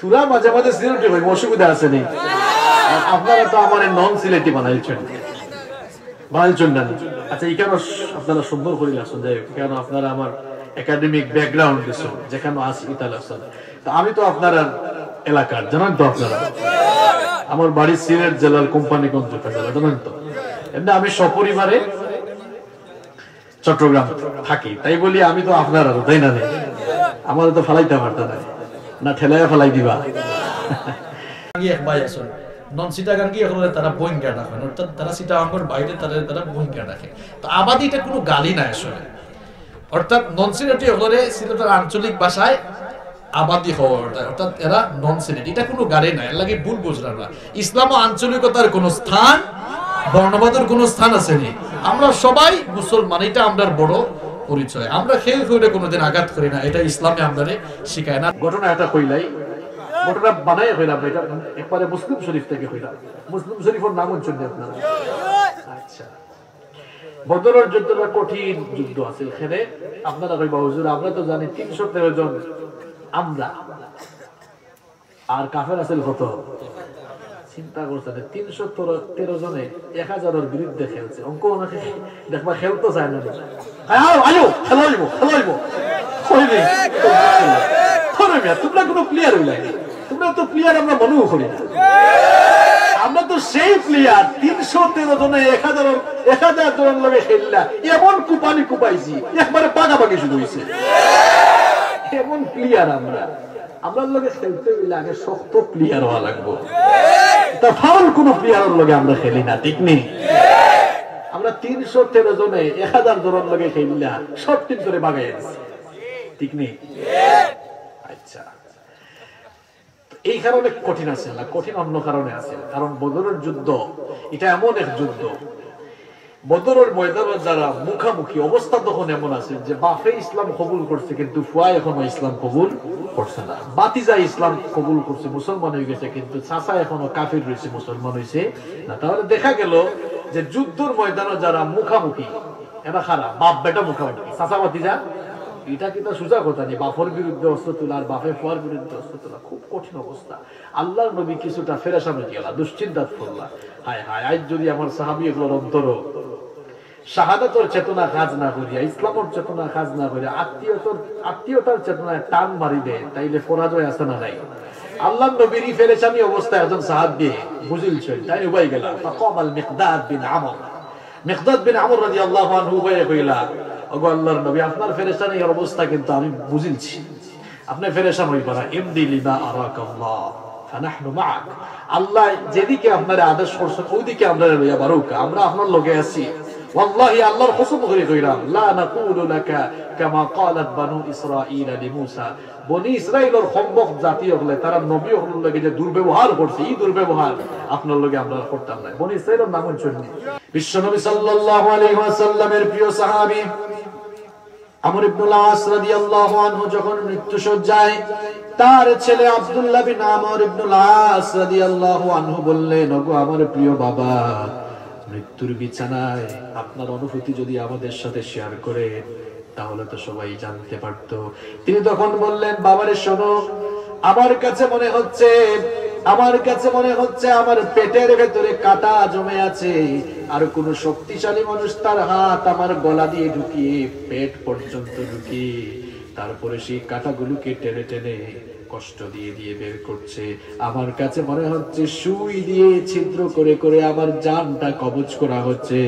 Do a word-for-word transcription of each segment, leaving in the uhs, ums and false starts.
তোরা মাঝে মাঝে সিলেটি কইবো, অসুবিধা আছে নি? আর আপনারা তো আমার নন সিলেটি বানাইছেন, বানাইছেন না? আচ্ছা, এখানে আপনারা সুন্দর করে লেখছেন, যাই হোক, কারণ আপনারা আমার একাডেমিক ব্যাকগ্রাউন্ড দিচ্ছেন, যেখানে আছি ইতা লেখছেন। তো আমি তো আপনার এলাকার, জানেন তো আপনারা, আমার বাড়ি সিলেট জেলার কোম্পানিগঞ্জ উপজেলা, জানেন তো। এমনি আমি সপরিবারে চট্টগ্রাম থাকি, তাই বলি আমি তো আপনারা তো, তাই না? নি? আমারে তো ফালাইতা পারতা না, না ঠেলাইয়া ফালাই দিবা। আগে এক ভাই আছেন, নন চিটাগাঙ্গি অকলরে তারা বইঙ্গা ডাকেন, অর্থাৎ তারা চিটাগাঙ্গর বাইরে তারা, তারা বইঙ্গা ডাকেন। তো আবাদি ইটা কোনো গালি না আসলে, অর্থাৎ নন সিলেটি অকলরে সিলেটের আঞ্চলিক ভাষায় আবাদি হওয়া, অর্থাৎ, অর্থাৎ এরা নন সিলেটি, ইটা কোনো গালি না, এর লাগি ভুল বুঝরা না। ইসলামো আঞ্চলিকতার কোনো স্থান, বর্ণবাদর কোনো স্থান আছে নি? আমরা সবাই মুসলমান, ইটা আমরার বড় পরিচয়। আমরা কেউ কেউরে কোনোদিন আঘাত করি না, ইটা ইসলামে আমরারে শিখায় না। ঘটনা একটা কইলাই, ঘটনা বানাই কইলাম না, ইটা একবারে মুসলিম শরীফ থেকে কইলাম। মুসলিম শরীফর নাম হুনছইন নি আপনারা? আচ্ছা, বদরের যুদ্ধটা কঠিন যুদ্ধ আছিল। এখানে আপনারা কইবা, "হুজুর, আমরা তো জানি তিনশো তেরো জন আমরা, আর কাফের আছিল কত?" চিন্তা করছেন, তিনশো তেরো জনে এক হাজারর বিরুদ্ধে খেলছে। অঙ্ক ওনাকে দেখবা, খেলতে চায় না। "আয়, আয়, আয়ো, খেলা অইবো, খেলা অইবো।" কই রে? কই মিয়া, তোমরা কোনো প্লেয়ার অইলা না। তোমরা তো প্লেয়ার, আমরা মনেও করি না। আমরা তো সেই প্লেয়ার, তিনশো তেরো জনে এক হাজার, এক হাজার জনের লগে খেললা, এমন কুপানি কুপাইছি, একবারে পাকাপাকি শুরু হইছে। এমন প্লেয়ার আমরা, আমরার লগে খেলতে হইলে আগে শক্ত প্লেয়ার হওয়া লাগবো। তা ফাউল কোনো প্লেয়ারের লগে আমরা খেলি না, ঠিক নি? আমরা তিনশো তেরো জনে এক হাজার জনের লগে খেললা, সব টিম ধরে বাগাই আনছি, ঠিক নি? আচ্ছা, তো এই কারণে কঠিন আছিল না, কঠিন অন্য কারণে আছিল। কারণ বদরের যুদ্ধ, এটা এমন এক যুদ্ধ, বদরের ময়দানে যারা মুখামুখি, অবস্থা তখন এমন আছে যে বাফে ইসলাম কবুল করছে, কিন্তু ফুয়া এখনো ইসলাম কবুল করছে না। বাতিজা ইসলাম কবুল করছে, মুসলমান হয়ে গেছে, কিন্তু চাচা এখনো কাফির রয়েছে, মুসলমান হইছে না। তাহলে দেখা গেল যে যুদ্ধর ময়দানে যারা মুখামুখি, এরা খারাপ, বাপ বেটা মুখামুখি, চাচা বাতিজা, এটা কিন্তু সোজা কথা নেই। বাফর বিরুদ্ধে অস্ত্র তোলা আর বাফে ফুয়ার বিরুদ্ধে অস্ত্র তোলা খুব কঠিন অবস্থা। আল্লাহর নবী কিছুটা ফেরেশান হয়ে গেলা, দুশ্চিন্তাত পড়লা। হায় হায়, আজ যদি আমার সাহাবী এগুলোর অন্তর শাহাদাতর চেতনা কাজ না করিয়া, ইসলামর চেতনা কাজ না করিয়া, আত্মীয়তার, আত্মীয়তার চেতনায় টান মারি দেয়, তাইলে পরাজয় আছে না নাই? আল্লাহর নবীর এই ফেরেশানি অবস্থা একজন সাহাবী বুঝিলছেন, তাই উবাই গেলা। ফাকামাল মিকদাদ বিন আমর, মিকদাদ বিন আমর রাদিয়াল্লাহু আনহু উবাই কইলা, "ওগো আল্লাহর নবী, আপনার ফেরেশানির অবস্থা কিন্তু আমি বুঝিলছি, আপনি ফেরেশান হইবা না। ইমদি লিমা আরাকাল্লাহ, ফানাহনু মাআক।" আল্লাহ যেদিকে আপনারে আদেশ করছেন, ওইদিকে আমরা লইয়া বারুকা, আমরা আপনার লগে আছি। ওয়াল্লাহি, আল্লাহর কসম করে কইলাম, লা নাকুলু লাকা কামা ক্বালাত বানু ইসরাঈলা লিমূসা। বনি ইসরাইলর কমবখত জাতি অকলে তারা নবী অকলর লগে যে দুর্ব্যবহার করছে, এই দুর্ব্যবহার আপনার লগে আমরা করতাম না। বনি ইসরাইলর নাম হুনছইন নি? বিশ্বনবী সাল্লাল্লাহু আলাইহি ওয়াসাল্লামের প্রিয় সাহাবী আমর ইবনুল আস রাদিয়াল্লাহু আনহু যখন মৃত্যু শয্যায়, তার ছেলে আব্দুল্লাহ বিন আমর ইবনুল আস রাদিয়াল্লাহু আনহু বললেন, "ওগো আমার প্রিয় বাবা, মৃত্যুর বিছানায় আপনার অনুভূতি যদি আমাদের সাথে শেয়ার করেন, তাহলে তো সবাই জানতে পারতো।" তিনি তখন বললেন, "বাবারে শোনো, আমার কাছে মনে হচ্ছে, আমার কাছে মনে হচ্ছে আমার পেটের ভেতরে কাটা জমে আছে, আর কোনো শক্তিশালী মানুষ তার হাত আমার গলা দিয়ে ঢুকিয়ে পেট পর্যন্ত ঢুকিয়ে তারপরে সেই কাটাগুলোকে টেনে টেনে কষ্ট দিয়ে দিয়ে বের করছে। আমার কাছে মনে হচ্ছে সুই দিয়ে ছিদ্র করে করে আমার জানটা কবজ করা হচ্ছে।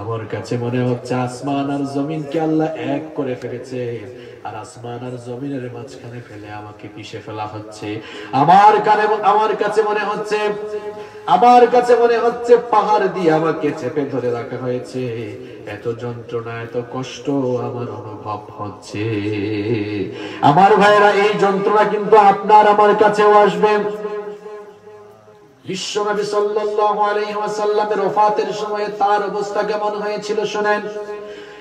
আমার কাছে মনে হচ্ছে আসমান আর জমিনকে আল্লাহ এক করে ফেলেছে, আর আসমান আর জমিনের মাঝখানে ফেলে আমাকে পিষে ফেলা হচ্ছে। আমার কানে, আমার কাছে মনে হচ্ছে, আমার কাছে মনে হচ্ছে পাহাড় দিয়ে আমাকে চেপে ধরে রাখা হয়েছে। এত যন্ত্রণা, এত কষ্ট আমার অনুভব হচ্ছে।" আমার ভাইরা, এই যন্ত্রণা কিন্তু আপনার আমার কাছেও আসবে। বিশ্বনবী সাল্লাল্লাহু আলাইহি ওয়াসাল্লামের ওফাতের সময় তার অবস্থা কেমন হয়েছিল শোনেন।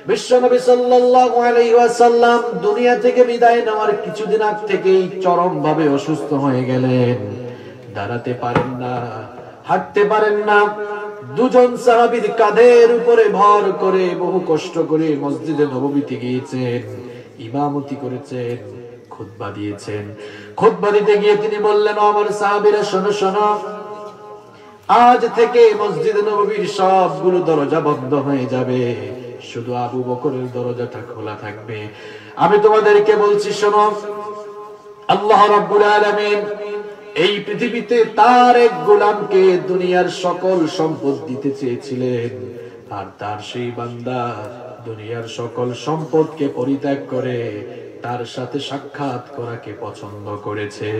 বিশ্বনবী সাল্লাল্লাহু আলাইহি ওয়াসাল্লাম দুনিয়া থেকে বিদায় নেওয়ার কিছুদিন আগ থেকেই চরমভাবে অসুস্থ হয়ে গেলেন, দাঁড়াতে পারেন না, হাঁটতে পারেন না। দুজন সাহাবীর কাঁধের উপরে ভর করে বহু কষ্ট করে মসজিদে নববীতে গিয়েছেন, ইমামতি করেছেন, খুতবা দিয়েছেন। খুতবা দিতে গিয়ে তিনি বললেন, "ও আমার সাহাবীরা, শোনো, শোনো, আজ থেকে মসজিদ নববীর সবগুলো দরজা বন্ধ হয়ে যাবে, শুধু আবু বকরের দরজাটা খোলা থাকবে।" আমি তোমাদেরকে বলছি, শোনো, আল্লাহ রাব্বুল আলামিন এই পৃথিবীতে তার এক গোলামকে দুনিয়ার সকল সম্পদ দিতে চেয়েছিলেন, আর তার সেই বান্দা দুনিয়ার সকল সম্পদকে পরিত্যাগ করে তার সাথে সাক্ষাৎ করাকে পছন্দ করেছে।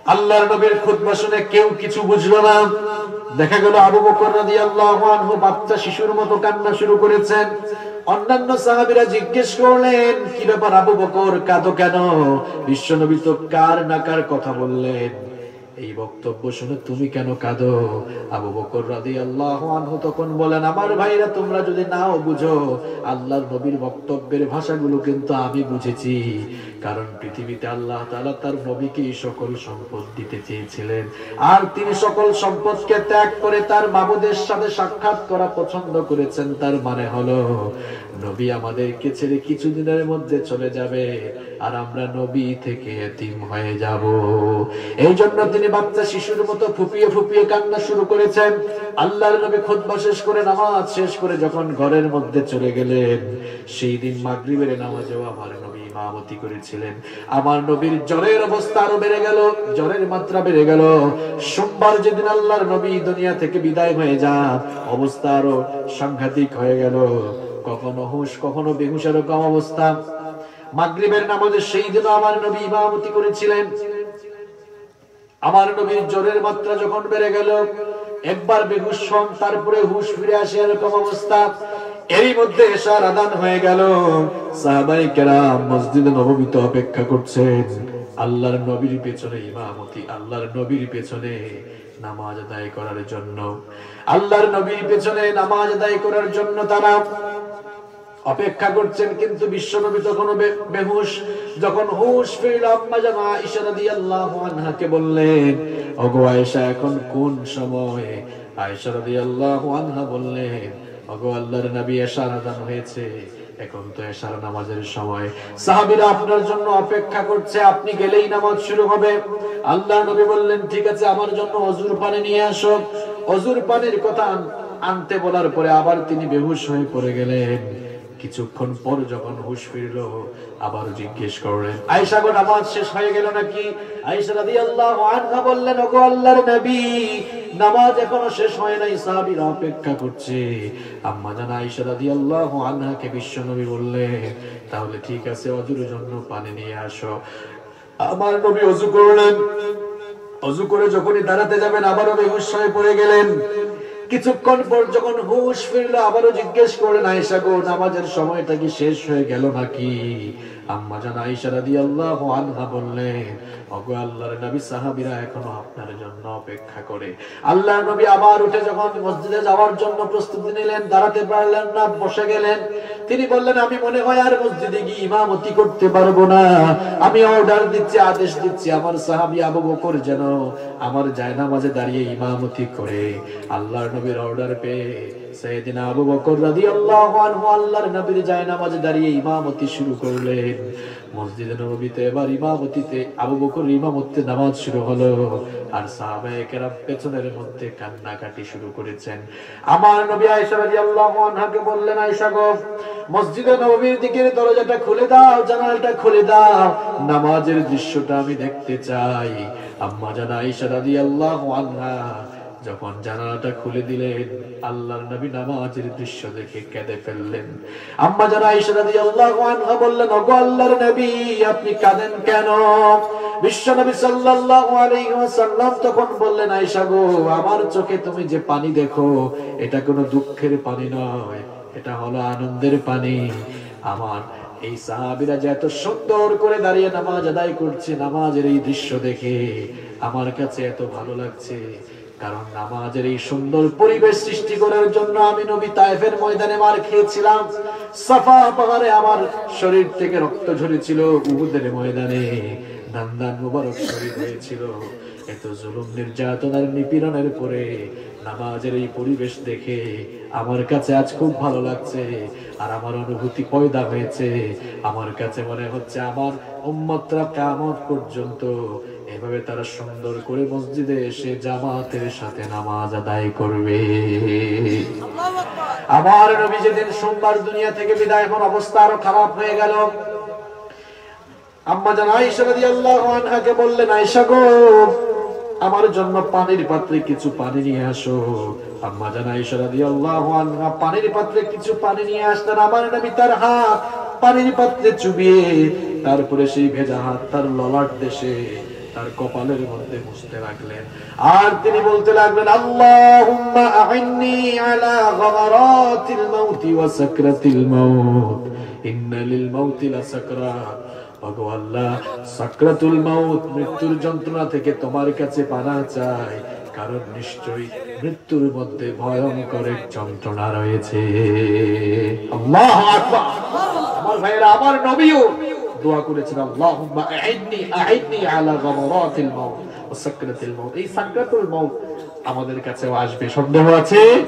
আল্লাহর নবীর খুতবা শুনে কেউ কিছু বুঝলো না। দেখা গেল আবু বকর রাদিয়াল্লাহু আনহু বাচ্চা শিশুর মতো কান্না শুরু করেছেন। অন্যান্য সাহাবীরা জিজ্ঞেস করলেন, "কি ব্যাপার আবু বকর, কাঁদো কেন? বিশ্বনবী তো কার না কার কথা বললেন, এই বক্তব্য শুনে তুমি কেন কাঁদো?" আবু বকর রাদিয়াল্লাহু আনহু তখন বলেন, "আমার ভাইরা, তোমরা যদি নাও বুঝো, আল্লাহর নবীর বক্তব্যের ভাষাগুলো কিন্তু আমি বুঝেছি, কারণ পৃথিবীতে আল্লাহ তাআলা তার নবীকে এই সকল সম্পদ দিতে চেয়েছিলেন, আর তিনি সকল সম্পদকে ত্যাগ করে তার মাবুদের সাথে সাক্ষাৎ করা পছন্দ করেছেন। তার মানে হলো, নবী আমাদেরকে ছেড়ে কিছুদিনের মধ্যে চলে যাবে, আর আমরা নবী থেকে এতিম হয়ে যাব।" এই জন্য তিনি বাচ্চা শিশুর মতো ফুপিয়ে ফুপিয়ে কান্না শুরু করেছেন। আল্লাহর নবী খুতবা শেষ করে, নামাজ শেষ করে যখন ঘরের মধ্যে চলে গেলেন, সেই দিন মাগরিবের নামাজেও আমার নবী ইমামতি করেছিলেন। আমার নবীর জ্বরের অবস্থা আরো বেড়ে গেল, জ্বরের মাত্রা বেড়ে গেল। সোমবার যেদিন আল্লাহর নবী দুনিয়া থেকে বিদায় হয়ে যান, অবস্থা আরো সাংঘাতিক হয়ে গেল। কখনো হুঁশ, কখনো বেহুঁশ, এরকম অবস্থা। মাগরিবের নামাজে সেই দিনও আমার নবী ইমামতি করেছিলেন। আমার নবীর জ্বরের মাত্রা যখন বেড়ে গেল, একবার বেহুঁশ হন, তারপরে হুঁশ ফিরে আসে, এরকম অবস্থা। এরই মধ্যে এশার আজান হয়ে গেল। সাহাবায়ে কেরাম মসজিদে নববীতে অপেক্ষা করছেন আল্লাহর নবীর পেছনে ইমামতি, আল্লাহর নবীর পেছনে নামাজ আদায় করার জন্য, আল্লাহর নবীর পেছনে নামাজ আদায় করার জন্য তারা অপেক্ষা করছেন। কিন্তু বিশ্বনবী তখনও বে-, বেহুঁশ। যখন হুঁশ ফিরল, আম্মা জান আয়েশা রাদিয়াল্লাহু আনহাকে বললেন, "ওগো আয়েশা, এখন কোন সময়?" আয়েশা রাদিয়াল্লাহু আনহা বললেন, "ওগো আল্লাহর নবী, এশার আজান হয়েছে, এখন তো এশার নামাজের সময়। সাহাবীরা আপনার জন্য অপেক্ষা করছে, আপনি গেলেই নামাজ শুরু হবে।" আল্লাহর নবী বললেন, "ঠিক আছে, আমার জন্য অজুর পানি নিয়ে আসো।" অজুর পানির কথা আন-, আনতে বলার পরে আবার তিনি বেহুঁশ হয়ে পড়ে গেলেন। কিছুক্ষণ পর যখন হুঁশ ফিরল, আবার জিজ্ঞেস করলেন, "আয়েশা গো, নামাজ শেষ হয়ে গেল নাকি?" আয়েশা রাদিয়াল্লাহু আনহা বললেন, "ওগো আল্লাহর নবী, নামাজ এখনো শেষ হয় নাই, সাহাবীরা অপেক্ষা করছে।" আম্মা জান আয়েশা রাদিয়াল্লাহু আনহাকে বিশ্বনবী বললেন, "তাহলে ঠিক আছে, অজুর জন্য পানি নিয়ে আসো।" আমার নবী অজু করলেন, অজু করে যখনই দাঁড়াতে যাবেন, আবারও বেহুঁশ হয়ে পড়ে গেলেন। কিছুক্ষণ পর যখন হুঁশ ফিরল, আবারও জিজ্ঞেস করলেন, "আয়েশা গো, নামাজের সময়টা কি শেষ হয়ে গেল নাকি?" আম্মা জান আয়েশা রাদিয়াল্লাহু আনহা বললেন, "ওগো আল্লাহর নবী, সাহাবীরা এখনো আপনার জন্য অপেক্ষা করে।" আল্লাহর নবী আবার উঠে যখন মসজিদে যাওয়ার জন্য প্রস্তুতি নিলেন, দাঁড়াতে পারলেন না, বসে গেলেন। তিনি বললেন, "আমি মনে হয় আর মসজিদে গিয়ে ইমামতি করতে পারবো না, আমি অর্ডার দিচ্ছি, আদেশ দিচ্ছি, আমার সাহাবী আবু বকর যেন আমার জায়নামাজে দাঁড়িয়ে ইমামতি করে।" আল্লাহর নবীর অর্ডার পেয়ে সাইয়েদিনা আবু বকর রাদিয়াল্লাহু আনহু আল্লাহর নবীর জায়নামাজে দাঁড়িয়ে ইমামতি শুরু করলেন। মসজিদে নববীতে এবার ইমামতিতে, আবু বকর ইমামতিতে নামাজ শুরু হলো, আর সাহাবায়ে কেরাম পেছনের মধ্যে কান্নাকাটি শুরু করেছেন। আমার নবী আয়েশা রাদিয়াল্লাহু আনহাকে বললেন, "আয়েশা গো, মসজিদে নববীর দিকের দরজাটা খুলে দাও, জানালাটা খুলে দাও, নামাজের দৃশ্যটা আমি দেখতে চাই।" আম্মা জান আয়েশা রাদিয়াল্লাহু আনহা যখন জানালাটা খুলে দিলেন, আল্লাহর নবী নামাজের দৃশ্য দেখে কেঁদে ফেললেন। আম্মা জান আয়েশা রাদিয়াল্লাহু আনহা বললেন, "ওগো আল্লাহর নবী, আপনি কাঁদেন কেন?" বিশ্বনবী সাল্লাল্লাহু আলাইহি ওয়াসাল্লাম তখন বললেন, "আয়েশা গো, আমার চোখে তুমি যে পানি দেখো, এটা কোনো দুঃখের পানি নয়, এটা হলো আনন্দের পানি। আমার এই সাহাবীরা যে এত সুন্দর করে দাঁড়িয়ে নামাজ আদায় করছে, নামাজের এই দৃশ্য দেখে আমার কাছে এত ভালো লাগছে, কারণ নামাজের এই সুন্দর পরিবেশ সৃষ্টি করার জন্য আমি নবী তায়েফের ময়দানে মার খেয়েছিলাম, সাফা পাহাড়ে আমার শরীর থেকে রক্ত ঝরেছিল, উহুদের ময়দানে দান দান মোবারক শহীদ হয়েছিল। এত জুলুম, নির্যাতন আর নিপীড়নের পরে নামাজের এই পরিবেশ দেখে আমার কাছে আজ খুব ভালো লাগছে, আর আমার অনুভূতি পয়দা হয়েছে। আমার কাছে মনে হচ্ছে আমার উম্মতরা কিয়ামত পর্যন্ত এভাবে তারা সুন্দর করে মসজিদে এসে জামাতের সাথে নামাজ আদায় করবে। আমার নবী যেদিন সোমবার দুনিয়া থেকে বিদায় হন, অবস্থা আরো খারাপ হয়ে গেল। আম্মা জান আয়েশা রাদিয়াল্লাহু আনহাকে বললেন, "আয়েশা গো, আমার জন্য পানির পাত্রে কিছু পানি নিয়ে আসো।" আম্মা জান আয়েশা রাদিয়াল্লাহু আনহা পানির পাত্রে কিছু পানি নিয়ে আসলেন। আমার নবী তার হাত পানির পাত্রে চুবিয়ে, তারপরে সেই ভেজা হাত তার ললাট দেশে, তার কপালের মধ্যে মুছতে লাগলেন। আর তিনি বলতে লাগলেন, "আল্লাহুম্মা আইন্নি আলা গামারাতিল মাউতি ওয়া সাকরাতিল মাউত। ইন্না লিল মাউতি লাসাকরাত।" ওগো আল্লাহ, সাকরাতুল মাউত, মৃত্যুর যন্ত্রণা থেকে তোমার কাছে পানা চাই, কারণ নিশ্চয়ই মৃত্যুর মধ্যে ভয়ঙ্কর এক যন্ত্রণা রয়েছে। আল্লাহু আকবার। আমার ভাইয়েরা, আমার নবীও দোয়া করেছেন, "আল্লাহুম্মা আইন্নি, আইন্নি আলা গামারাতিল মাউত ওয়া সাকরাতিল মাউত।" এই সাকরাতুল মাউত আমাদের কাছেও আসবে, সন্দেহ আছে?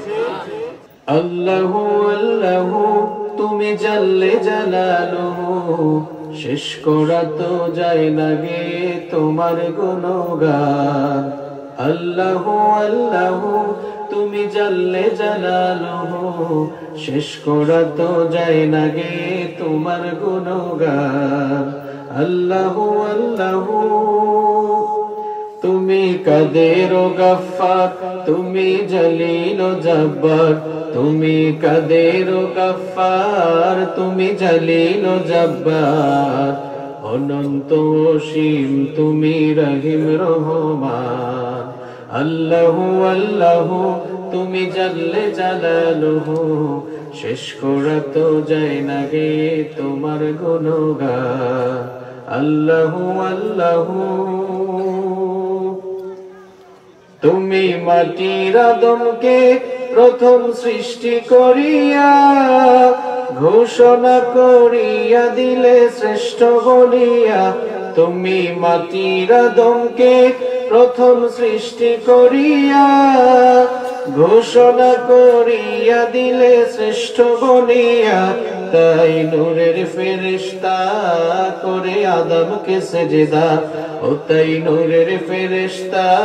আল্লাহু, আল্লাহু, তুমি জাল্লে জালালুহু, শেষ করা তো যায় না গে তোমার গুণগান। আল্লাহু, আল্লাহু, তুমি জাল্লে জালালুহু, শেষ করা তো যায় না গে তোমার গুণগান। আল্লাহু, আল্লাহু, তুমি কাদের ও গাফফার, তুমি জলিল ও জব্বার। তুমি কাদের ও গাফফার, তুমি জলিল ও জব্বার। অনন্ত অসীম তুমি রহিম রহমান। আল্লাহু, আল্লাহু, তুমি জাল্লে জালালুহু, শেষ করা তো যায় না গে তোমার গুণগান। আল্লাহু, আল্লাহু, তুমি মাটির আদমকে প্রথম সৃষ্টি করিয়া ঘোষণা করিয়া দিলে শ্রেষ্ঠ বলিয়া। তুমি মাটির আদমকে প্রথম সৃষ্টি করিয়া ঘোষণা করিয়া দিলে শ্রেষ্ঠ বলিয়া। তাই নূরের ফেরেশতা করে আদমকে সেজদা, ও তাই নূরের ফেরেশতা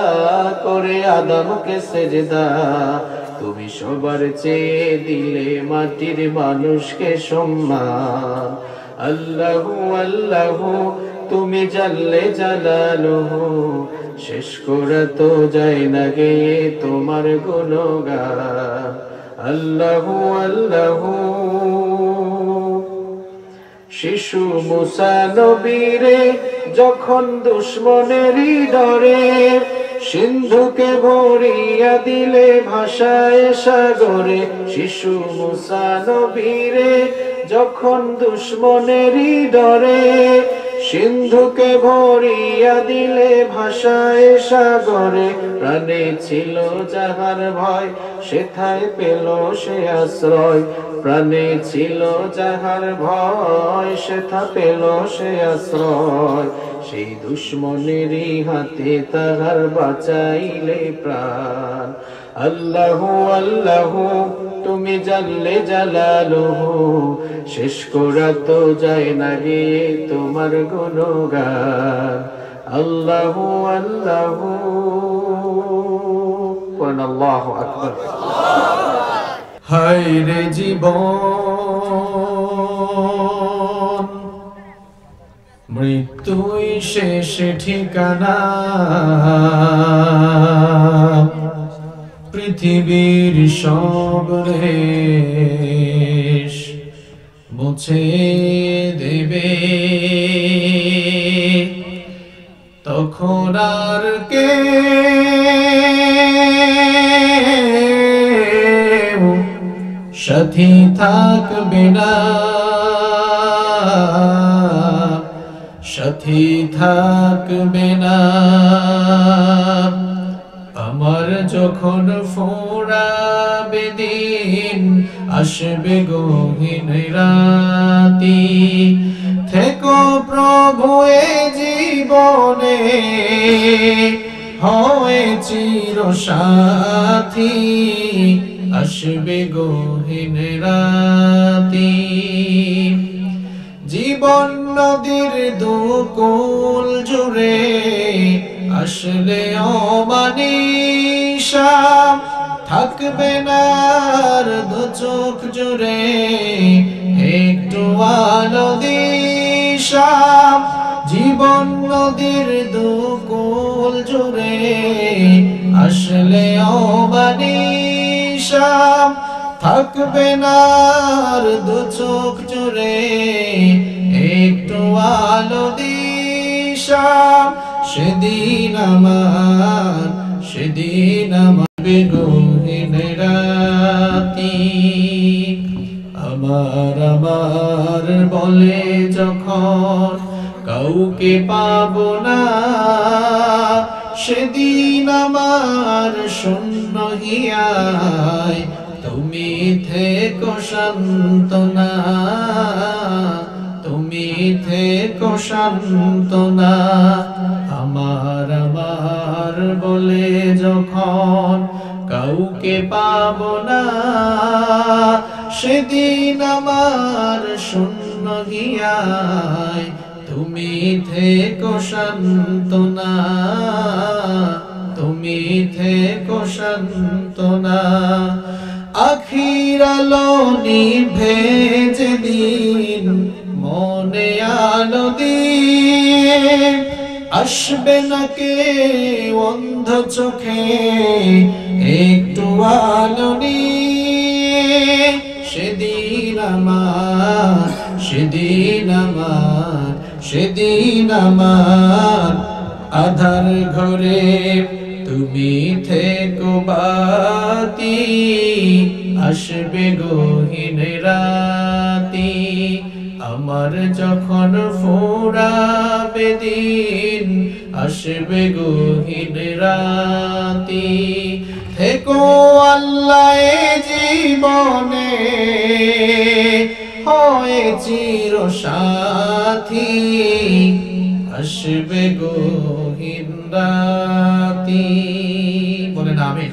করে আদমকে সেজদা। তুমি সবার চেয়ে দিলে মাটির মানুষকে সম্মান। আল্লাহু, আল্লাহু, তুমি জাল্লে জালালুহু, শেষ করা তো যায় না গে তোমার গুণগান। আল্লাহু, আল্লাহু, শিশু মুসা নবীরে যখন দুশমনেরই ডরে সিন্ধুকে ভরিয়া দিলে ভাসায় সাগরে। শিশু মুসা নবীরে যখন দুশমনেরই ডরে সিন্ধুকে ভরিয়া দিলে ভাসায় সাগরে। প্রাণে ছিল যাহার ভয়, সেথায় পেল সে আশ্রয়। প্রাণে ছিল যাহার ভয়, সেথা পেল সে আশ্রয়। সেই দুশমনেরই হাতে তাহার বাঁচাইলে প্রাণ। আল্লাহু, আল্লাহু, তুমি জাল্লে জালালুহু, শেষ করা তো যায় না গে তোমার গুণগান। আল্লাহু, আল্লাহু, পড়েন আল্লাহু আকবার। হায় রে জীবন, মৃত্যুই শেষ ঠিকানা, পৃথিবীর সব রেশ মুছে দেবে। তখন আর কেউ সাথী থাকবে না, সাথী থাকবে না। আমার যখন ফুরাবে দিন, আসবে গহীন রাতি, থেকো প্রভু এ জীবন হয় চির সাথী, আসবে গহীন রাতি। জীবন নদীর দুকুল জুড়ে আসলে অমানিশা, থাকবে না আর দু চোখ জুড়ে একটু আলো দিশা। জীবন নদীর দুকুল জুড়ে আসলে অমানিশা, থাকবে না আর দু চোখ জুড়ে একটু আলো দিশা। সেদিন আমার, সেদিন আমার গহীন রাতি। আমার, আমার বলে যখন কাউকে পাবো না, সেদিন আমার শূন্য হিয়ায় তুমি থেকো সান্ত্বনা, তুমি থেকো সান্ত্বনা। আমার, আমার বলে যখন কাউকে পাবো না, সেদিন আমার শূন্য হিয়ায় তুমি থেকো সান্ত্বনা, তুমি থেকো সান্ত্বনা। আখির আলো নিভে যেদিন মনে আলো দিয়ে, আসবে না কেউ অন্ধ চোখে একটু আলো নিয়ে। সেদিন আমার, সেদিন আমার, সেদিন আমার আধার ঘরে তুমি থেকো বাতি, আসবে গহীন রাতি। আমার যখন ফুরাবে দিন, আসবে গহীন রাতি। থেকো আল্লাহ এ জীবনে, হয় চির সাথী, আসবে গহীন রাতি। বলেন আমিন।